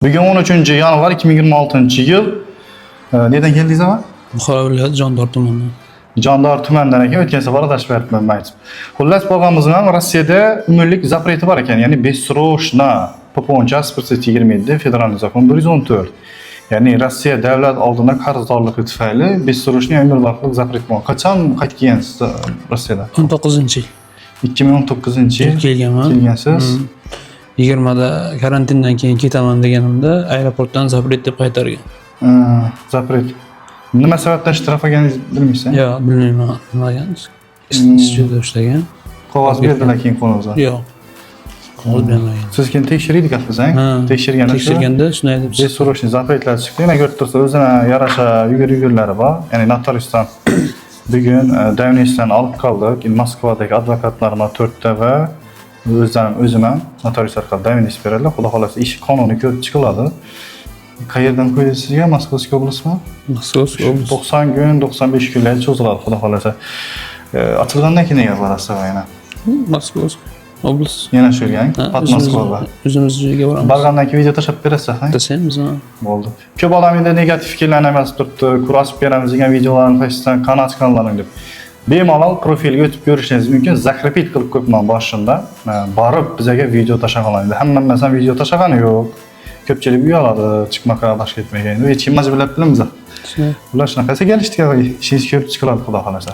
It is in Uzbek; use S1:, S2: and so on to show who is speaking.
S1: Bugun 13 yanvar 2026 yil. Nereden geldiniz ama?
S2: Buxoro viloyati Jondor tumani.
S1: Jondor tumanidan ekan, o'tgan safar adashib beribman aytib. Xullas, bog'amizning ham Rossiyada umrlik запрет i bor ekan, ya'ni бессрочно по час 27 федеральный закон 114. Ya'ni Rossiya davlat oldida qarzdorligi tufayli бессрочный umrbodlik запрет bor. Qachon qaytib kelgansiz Rossiyadan?
S2: 19-yil.
S1: 2019 yil
S2: kelganman.
S1: Kelgansiz.
S2: 20da karantindan keyin ketaman deganimda aeroportdan запрет deb qaytargan.
S1: Запрет. Nima sababdan штраф olganingizni bilmaysiz?
S2: Yo'q, bilmayman nimagan. Ishchida ushlagan.
S1: Qog'oz berdilar keyin qo'lingizga.
S2: Yo'q. Qog'oz bermagan.
S1: Siz keyin tekshirdik axir,
S2: Ha,
S1: tekshirganda
S2: tekshirganda shunday deb chiqdi.
S1: Бессрочный запрет lar chiqdi. Yana ko'rib tursa, o'zini yarasha yugur-yugurlari bor. Ya'ni notariusdan bugun доверенность dan olib qoldik. Endi Moskvadagi advokatlar to'rtta va o'zlarim, o'zim ham notarius orqali доверенность beradilar. Xudo xohlasa, ish qonuniy ko'rib chiqiladi. Qayerdan qo'ydi sizga? Московский область mi?
S2: Московский область.
S1: 90 kun, 95 kunlar cho'ziladi, xudo xohlasa. Ochilgandan keyin nega borasiz yana?
S2: Московский область.
S1: Yana shu yerga,
S2: Ha,
S1: под Moskva.
S2: O'zimiz joyga boramiz.
S1: Borgandan keyin video tashlab berasiz, ha?
S2: Tashlaymiz, ha.
S1: Bo'ldi. Ko'p odam endi negativ fikrlarni emas turibdi, kurashib beramiz degan videolarni tashlashdan qanot chiqanlaring deb. Bemalol profilga o'tib ko'rishingiz mumkin. Закрепить qilib qo'yibman boshida. Borib bizaga video tashlaganlar. Endi hammamiz ham video tashlagani yo'q. Ko'pchilik uyaladi, chiqmaqa, boshqa etmaga. Endi hech kim majburlab bilamiz.
S2: Shunday.
S1: Ular shunaqasi kelishdik, ishingiz ko'rib chiqiladi, xudo xohlasa.